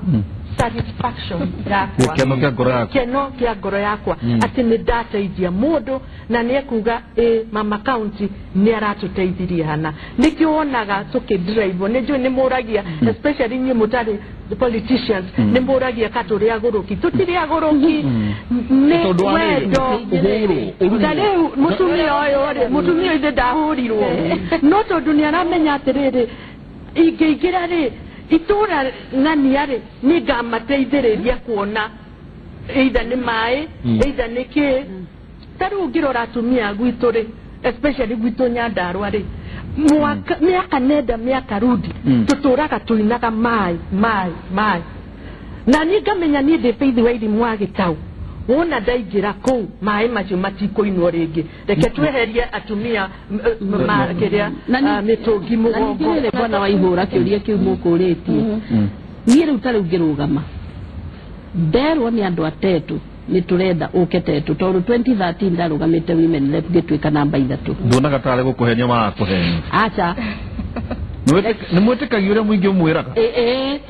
satisfaction yakwa, gĩkeno kĩa ngoro yakwa, gĩkeno kĩa ngoro yakwa atĩ nĩ ndateithia mũndũ na nĩ ekuga ĩ mama county nĩ aratũteithirie hana. Nĩkĩo wonaga tũkĩdrive, nĩ njũĩ nĩ mũragia, especially inyuĩ mũtarĩ politicians, nĩ mũragia ka tũrĩ agũrũki. Tũtirĩ agũrũki, nĩ wendo. Ta rĩu mũtumia ũyũ rĩ, mũtumia ũyũ ithe ndahũrirwo, no tondũ nĩ aramenya atĩrĩrĩ, ingĩingĩra rĩ itũra ng'ania rĩ, nĩ ngamateithĩrĩria kuona either nĩ maĩ, either nĩ kĩ. Ta rĩu ũngĩrora atumia gwitũ rĩ, especially gwitũ Nyandarua rĩ, mĩaka nenda mĩaka rudi tũtũraga tũinaga maĩ maĩ maĩ. Na niĩ ngamenya niĩ ndĩ Faith wa Irimũ wa Gĩtau, wona ndaingĩra kũu maĩ macio matikũinwo rĩngĩ, reke tweherie atumia kĩrĩa mĩtũngi mũgongo. Na ningĩ bwana Waihũra kĩũria kĩu mũkũrĩtie, niĩ rĩu ta rĩu ngĩrũgama nderwo nĩ andũ a Tetu nĩ tũrenda ũke Tetu, tondũ 2013 ndarũgamĩte women rep ngĩtuĩka namba 3. Nduonaga tarĩ gũkũhenia marakũhenia? Aca. Nĩ mwĩtĩkagia ũrĩa mũingĩ ũmwĩraga?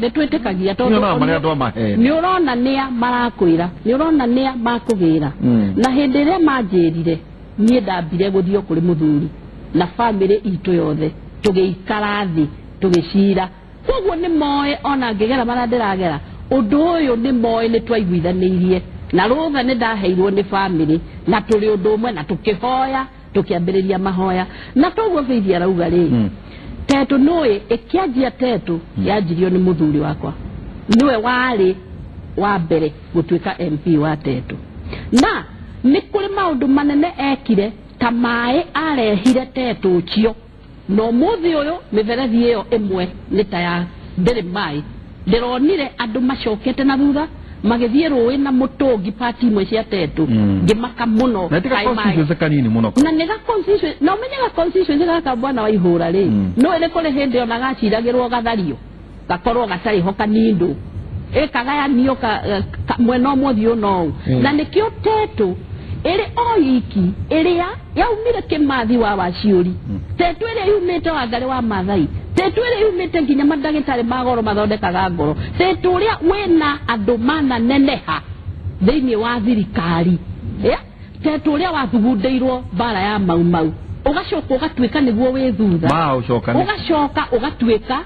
Nĩ twĩtĩkagia tondũ marĩa andũ amahe. Nĩ ũrona nĩa marakwĩra, nĩ ũrona nĩa makũgĩra. Na hĩndĩ ĩrĩa manjĩrire niĩ ndambire gũthiĩ kũrĩ mũthuri na family itũ yothe tũgĩikara thĩ tũgĩcira. Koguo nĩ moĩ ona ngĩgera marĩa ndĩragera ũndũ ũyũ nĩ moĩ nĩ twaiguithanĩirie na rũtha nĩ ndaheirwo nĩ family na tũrĩ ũndũ ũmwe na tũkĩhoya tũkĩambĩrĩria mahoya na toguo Faith arauga rĩ Tetu nũĩ ĩkĩanjia Tetu yanjirio nĩ mũthuri wakwa nĩwe warĩ wa mbere gũtuĩka MP wa Tetu na nĩ kũrĩ maũndũ manene ekire ta maĩ arehire Tetu ũcio no mũthĩ ũyũ mĩberethi ĩyo ĩmwe nĩ ta ya ndĩrĩ maĩ ndĩronire andũ macokete na thutha magĩthiĩ rũĩ na mũtũngi pati imwe cia Tetu ngĩmaka mũno na tiga constituency kanini mũno na nĩ ga constituency na ũmenye ga constituency gaka bwana wa ihũra rĩ no ĩrĩ kũrĩ hĩndĩ ona gaciragĩrwo gathario gakorwo gatarĩ ho kanindũ ĩkagayanio mwena ũmwe ũthiĩ ũna ũũ na nĩkĩo Tetu ĩrĩ o iki ĩrĩa yaumire Kĩmathi wa Waciũri Tetu ĩrĩa yumĩte Wangarĩ wa Maathai Tetu ĩrĩa yumĩte nginya mandagĩtarĩ ma goro mathondekaga ngoro Tetu ũrĩa wĩna andũ mananeneha thĩinĩ wa thirikari Tetu ũrĩa wathugundĩirwo mbara ya Mau Mau ũgacoka ũgatuĩka nĩguo wĩ thutha ũgacoka ũgatuĩka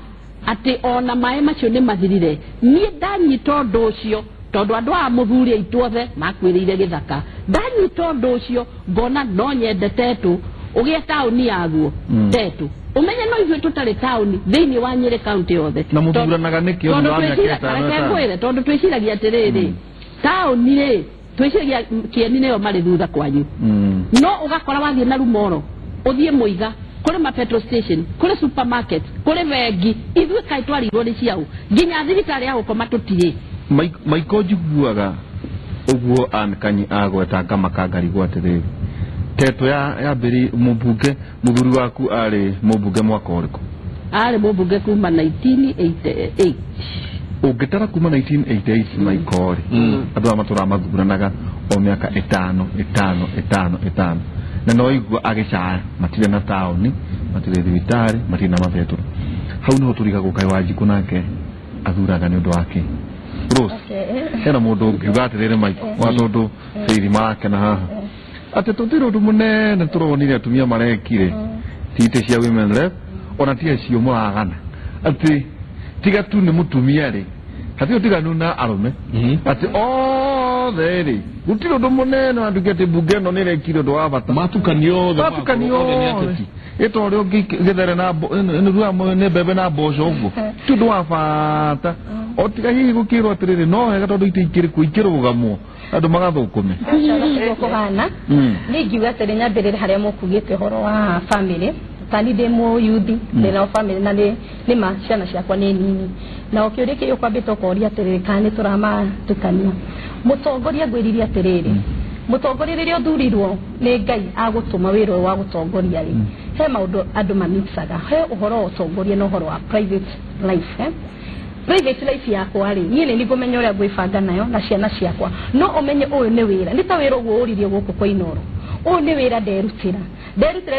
atĩ ona maĩ macio nĩ mathirire. Niĩ ndanyita ũndũ ũcio tondũ andũ aya mũthuri aitũ othe makuĩrĩire gĩthaka ndanyita ũndũ ũcio ngona no nyende Tetu ũgĩe taũni yaguo Tetu ũmenye no ithuĩ tũtarĩ taũni thĩinĩ wa Nyĩrĩ kaũntĩ yothe na mũthuranaga nĩkĩ ũndũ wa mĩaka ĩtano ngwĩre tondũ twĩciragia atĩrĩrĩ taũni rĩ twĩciragia Kĩeni nĩyo marĩ thutha kwanyu no ũgakora wathiĩ na Rumoro ũthiĩ Mũiga kũrĩ ma petrol station kũrĩ supermarket kũrĩ bengi ithuĩ kaĩ twarigwo nĩ ciaũ nginya thibitarĩ ya gũkoma tũtirĩ. Maiko njiguaga ũguo Ann Kanyi agweta ngamaka ngarigwo atĩrĩrĩ Tetu ya mbere mũmbunge mũthuri waku arĩ mũmbunge mwaka ũrĩkũ? Arĩ mũmbunge kuma 1988. Ũngĩtara kuma 1988 Maiko rĩ andũ aya matũraga mathuranaga o mĩaka ĩtano ĩtano ĩtano ĩtano na no igua agĩcaya matirĩ na taũni matirĩ thibitarĩ matirĩ na mabetũrũ hau nĩho tũrigagwo kaĩ Wanjikũ nake athuraga nĩ ũndũ wa kĩ? Rose hena mũndũ ũngiuga atĩrĩrĩ Maiko wa tondũ Faith marakena haha atĩ tũtirĩ ũndũ mũnene tũronire atumia marekire ti itĩ cia women rep ona ti acio mũragana atĩ tiga tu nĩ mũtumia rĩ hatirĩ ũtiganu na arũme atĩ othe rĩ gũtirĩ ũndũ mũnene wanduĩke atĩ mbunge ĩno nĩ ĩrekire ũndũ wa bata matukanio othe ĩta ũrĩa ũngĩgĩthere na nĩ mbembe na mboco ũguo ti ũndũ wa bata o tiga hihi gũkĩrwo atĩrĩrĩ no wega tondũ itĩ ikĩrĩ kuo ikĩrũgamwo andũ magathũkũme nĩguo kũhana niĩ ingiuga atĩrĩ nyambĩrĩre harĩa mũkugĩte ũhoro wa family tani ndĩ mũyuthi ndĩna family na nĩ ma ciana ciakwa nĩ nini na o kĩũria kĩrĩa ũkwambĩte ũkoria atĩrĩrĩ kana nĩ tũramatukania mũtongoria ngwĩririe atĩrĩrĩ mũtongoria rĩrĩa ũthurirwo nĩ Ngai agũtũma wĩra ũyũ wa gũtongoria rĩ he maũndũ andũ mamixaga he ũhoro wa ũtongoria na ũhoro wa private life private life yakwa rĩ niĩ nĩ ngũmenya ũrĩa ngwĩbanga nayo na ciana ciakwa no ũmenye ũyũ nĩ wĩra nĩ ta wĩra ũguo ũririe gũkũ kwa Inooro ũyũ nĩ wĩra nderutĩra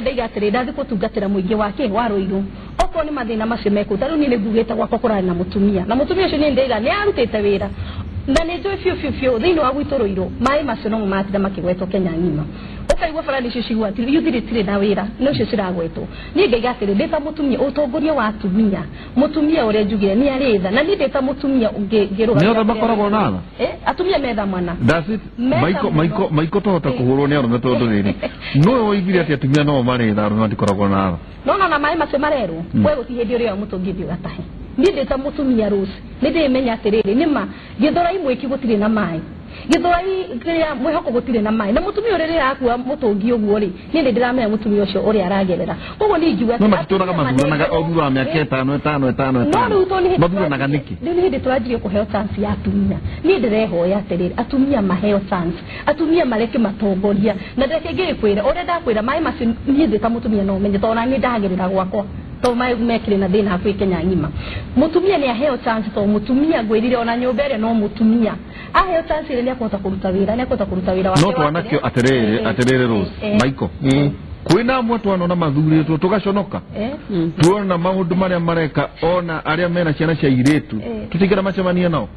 ndaiga atĩrĩ ndathiĩ gũtungatĩra mũingĩ wa kĩ wa Rũirũ okorwo nĩ mathĩna macio mekũu ta rĩu niĩ nĩ ngugĩte gwakwa kũrarĩ na mũtumia na mũtumia ũcio niĩ ndaiga nĩ arutĩte wĩra na nĩ njũĩ biũ biũ biũ thĩinĩ wa gwitũ Rũirũ maĩ macio nomo matinda makĩgwetwo Kenya ng'ima ũkaigua bara nĩcio cigwatire yuthi rĩtirĩ na wĩra nĩcio ciragwetwo niĩ ngaiga atĩrĩ ndĩ ta mũtumia ũtongoria wa atumia mũtumia ũrĩa njugire nĩ arĩ tha na niĩ ndĩ ta mũtumia ngĩrũgamĩrĩra nĩ othe makoragwo na tha atumia metha mwana That's it. Maiko tohota kũhũrwo nĩ arũme tondũ rĩrĩ nũĩ woigire atĩ atumia no marĩ tha arũme matikoragwo na tha no na maĩ macio marerwo we gũtirĩ hĩndĩ ũrĩa mũtũngi thiĩ ũgatahe niĩ ndĩ ta mũtumia Rose nĩ ndĩmenya atĩrĩrĩ nĩ ma Gĩthũrai mwĩki gũtirĩ na maĩ Gĩthũrai kĩrĩa mwĩhoko gũtirĩ na maĩ na mũtumia ũrĩa rĩrĩa akua mũtũngi ũguo rĩ niĩ nĩ ndĩramenya mũtumia ũcio ũrĩa aragerera koguo niĩ ingiuga no matitũraga mathuranaga o thutha wa mĩaka ĩtano ĩtano ĩtano ĩtano mathuranaga nĩkĩ rĩu nĩ hĩndĩ tũranjirie kũheo chance ya atumia niĩ ndĩrehoya atĩrĩrĩ atumia maheo chance atumia mareke matongoria na ndeke ngĩkwĩra ũrĩa ndakwĩra maĩ macio niĩ ndĩ ta mũtumia no menye tondũ nani ndagerera gwakwa to mai mekire na thina hakuhĩ Kenya ng'ima mutumia ni aheo chance to mutumia ngwirire ona nyumba ĩrĩa no mutumia aheo chance ĩrĩa nĩ akũhota kũruta wĩra nĩ akũhota kũruta wĩra wake no twanakio atiriri atiriri Rose Michael Kwĩna amwe twanona mathurĩtwo tũgaconoka. Tuona maũndũ marĩa mareka ona arĩa mena ciana cia irĩtu tũtingĩra macemania nao.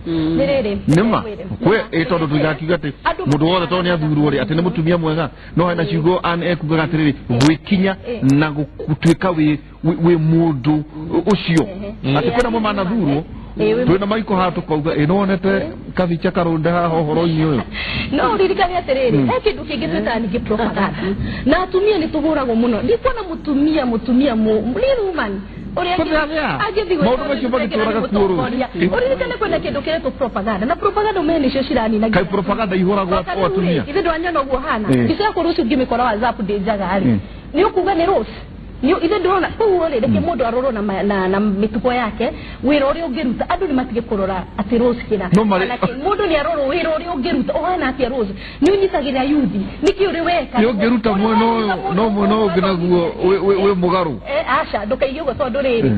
Nĩma kwĩ tondũ tũtigakiuga atĩ mũndũ wothe tondũ nĩ athurwo rĩ atĩ nĩ mũtumia mwega no hena ciugo ekugaga atĩrĩrĩ gwĩkinya na gũtuĩka wĩ mũndũ ũcio atĩ kwĩna amwe manathurwo twĩna maiko haha tũkauga ĩ nĩwonete kabicha karũnde haha ũhoro-inĩ ũyũ. No uririkane atĩrĩrĩ he kĩndũ kĩngĩ twĩtaga ningĩ propaganda na atumia nĩ tũhũragwo mũno. Ndikuona mũtumia real woman maũndũ macio magĩtũraga kuo rũu. Uririkane kwĩna kĩndũ kĩretwo propaganda na propaganda ũmenye nĩcio ciranina. Kaĩ propaganda ihũragwo atumia? Ithe ndwanyona ũguo hana mbica yakwa rũciũ ngĩmĩkora WhatsApp ndĩ njaga rĩ nĩ ũkuga nĩ Rose. Ithe ndĩrona koguo rĩ reke mũndũ arorwo na mĩtugo yake wĩra ũrĩa ũngĩruta andũ nĩ matige kũrora atĩ Rose kĩna mũndũ nĩ arorwo wĩra ũrĩa ũngĩruta ũhana atĩa Rose nĩ ũnyitagĩrĩra yuthi nĩkĩ ũrĩ weka nĩ ũngĩruta mwena ũyũ no mwena ũyũ ũngĩ naguo wĩ mũgarũ. Aca ndũkaige ũguo tondũ rĩrĩ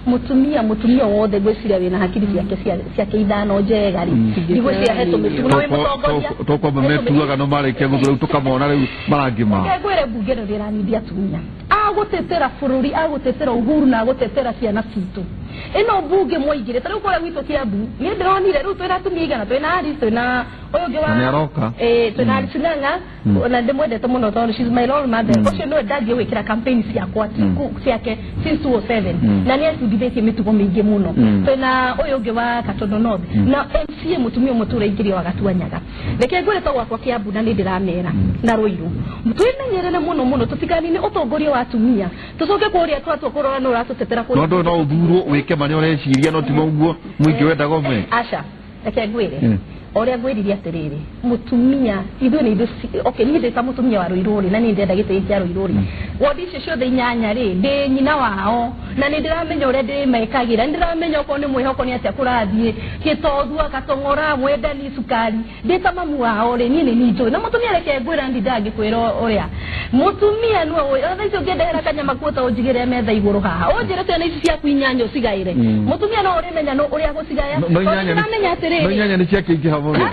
mũtumia wothe ngwĩciria wĩna hakiri ciake ithano njega rĩ ndigwĩciria he tũmĩtugo na wĩ mũtongoria tokwamba metuaga no marĩkia gũthura rĩu tũkamona rĩu marangi mao. Ngwĩre mbunge ĩno ndĩranithia atumia agũtetera bũrũri agũtetera uhuru na agũtetera ciana citũ. Ĩno mbunge mwaingĩre ta rĩu kũrĩa gwitũ Kiambu niĩ ndĩronire rĩu twĩna atumia igana twĩna Alice twĩna ũyũ ũngĩ wa twĩna Alice Ng'ang'a na ndĩmwendete mũno tondũ she's my role model. Ũcio nĩwe ndanjie gwĩkĩra campaign ciakwa ciake since 2007 na nĩ atundithĩtie mĩtugo mĩingĩ mũno. Twĩna ũyũ ũngĩ wa Katondo North na MCA mũtumia ũmwe tũraingĩrio wa Gatuanyaga. Reke ngwĩre to gwakwa Kiambu na nĩ ndĩramera na Ruiru twĩmenyerere mũno mũno tũtikanine ũtongoria wa atumia tũcoke kũrĩa twatua kũrora nũ ũratũtetera kũrĩa. No ndũĩ no ũthurwo wĩke marĩa ũreciria no ti ũguo mũingĩ wendaga ũmeke. Aca reke ngwĩre ũrĩa ngwĩririe atĩrĩrĩ mũtumia ithuĩ nĩ ithuĩ okay niĩ ndĩ ta mũtumia wa Ruiru rĩ na niĩ ndĩrenda gĩtĩ kĩa Ruiru rĩ wondi icio ciothe inyanya rĩ ndĩ nyina wao na nĩ ndĩramenya ũrĩa ndĩmekagĩra nĩ ndĩramenya okorwo nĩ mwĩhoko nĩ atĩa kũrathiĩ gĩtothua katong'ora mwendani cukari ndĩ ta mamu wao rĩ niĩ nĩ niĩ njũĩ na mũtumia reke ngwĩra ndindangĩkwĩra ũrĩa mũtumia nĩwe ũĩ ona thaa ici ũngĩndehera kanyama kuo ta ũnjigĩre metha igũrũ haha ũnjĩre ciana ici ciaku inyanya ũcigaĩre mũtumia no ũrĩmenya ũrĩa gũcigaya tondũ ndĩramenya atĩrĩrĩ no inyanya nĩ ciakĩingĩha mũno.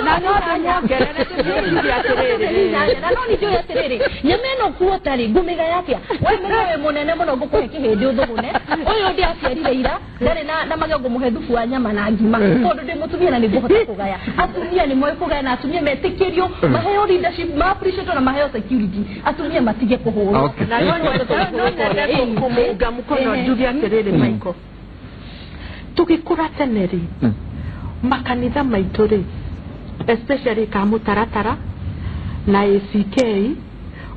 Na no nyongerere tũciuge atĩrĩrĩ na no nĩ njũĩ atĩrĩrĩ nyama ĩno kuota rĩ ngũmĩgaya atĩa we wĩ mũnene mũno ngũkũhe kĩhĩndĩ ũthũgũne ũyũ ndĩaciarire ira ndarĩ na magego ngũmũhe thubu wa nyama na ngima tondũ ndĩ mũtumia na nĩ ngũhota kũgaya. Atumia nĩ moĩ kũgaya na atumia metĩkĩrio maheo leadership ma appreciate na maheo security atumia matige kũhũrwo. Na no nyende kũmũnga mũkono njuge atĩrĩrĩ Michael tũgĩkũra tene rĩ makanitha maitũ rĩ especially ka mũtaratara na ACK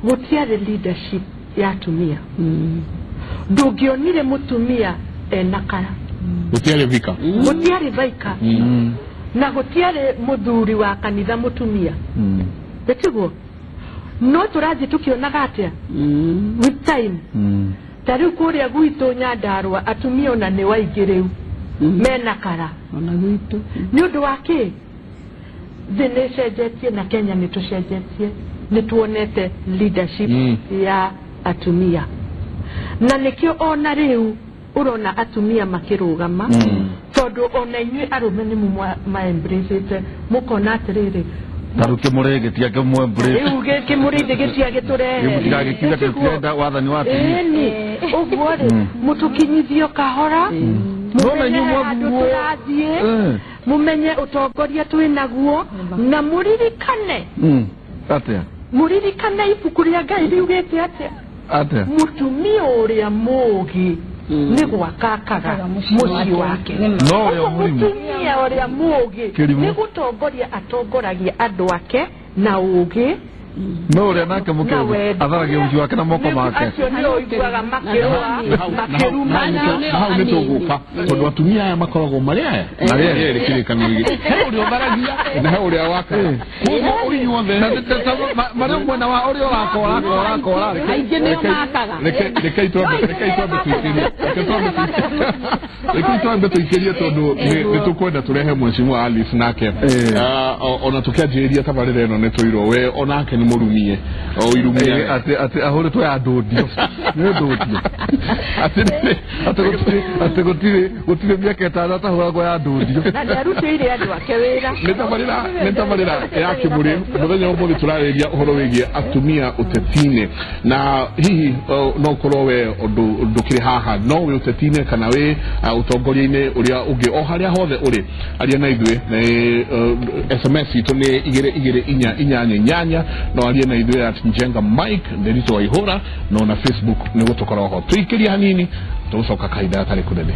gũtiarĩ leadership ya atumia. Ndũngĩonire mũtumia ena kara gũtiarĩ vika gũtiarĩ vaika na gũtiarĩ mũthuri wa kanitha mũtumia ĩtiguo no tũrathiĩ tũkĩonaga atĩa with time ta rĩu kũrĩa gwitũ Nyandarũa atumia ona nĩ waingĩ rĩu mena kara ona gwitũ nĩ ũndũ wa kĩ thĩ nĩ ĩcenjetie na Kenya nĩ tũcenjetie nĩ tuonete leadership ya atumia na nĩkĩo ona rĩu ũrona atumia makĩrũgama tondũ ona inyuĩ arũme nĩ ma-embrace-ĩte mũkona atĩrĩrĩ tarĩu kĩmũrĩ gĩtiakĩmũ-embrace rĩu kĩmũrĩ gĩtiagĩtũrehe gĩtigagĩkiuga tũtirenda wathani wa atumia ĩni ũguo rĩ mũtũkinyithio kahora mũmenye handũ tũrathiĩ mũmenye ũtongoria twĩnaguo na mũririkane atĩa mũririkane ibuku rĩa Ngai riugĩte atĩa atĩa mũtumia ũrĩa mũũgĩ nĩ gwaka akaga mũciĩ wake no ũrĩa mũrimũ mũtumia ũrĩa mũũgĩ nĩ gũtongoria atongoragia andũ ake na ũũgĩ no ũrĩa nake mũkĩrũ atharagia mũciĩ wake na moko make acio nĩ ũiguaga makĩrũa makĩrumana hau nĩ tũgũka tondũ atumia aya makoragwo marĩ aya marĩ erĩ kĩrĩkanĩro gĩkĩ he ũrĩa ũtharagia na he ũrĩa wakaga koguo inyuothe marĩ mwena wa ũrĩa ũrakora kora kora aingĩ nĩo makaga rekei twambe tũikĩrie tondũ nĩ tũkwenda tũrehe mheshimiwa Alice nake ona tũkĩanjĩrĩria tabarĩra ĩno nĩ tũirwo we onake nĩ mũrumie o irumia atĩ ahũrĩtwo ya ndũndio nĩ ndũndio atĩ gũtirĩ mĩaka ĩtano atahũragwo ya ndũndio na nĩarutĩire andũ ake wĩra. Nĩ tabarĩra ya Kĩmũrĩ. Mũthenya ũmũthĩ tũrarĩria ũhoro wĩgiĩ atumia ũteti-inĩ, na hihi no ũkorwo we ndũkĩrĩ haha no wĩ ũteti-inĩ kana wĩ ũtongoria-inĩ ũrĩa ũngĩ o harĩa hothe ũrĩ, aria na ithuĩ. SMS itũ nĩ 22488, no arie na ithuĩ at Njenga Mike Nderitu Waihũra, no na Facebook nĩ gũtũkora ho. Tũikĩrie hanini, tũgũcoka kahinda gatarĩ kũnene.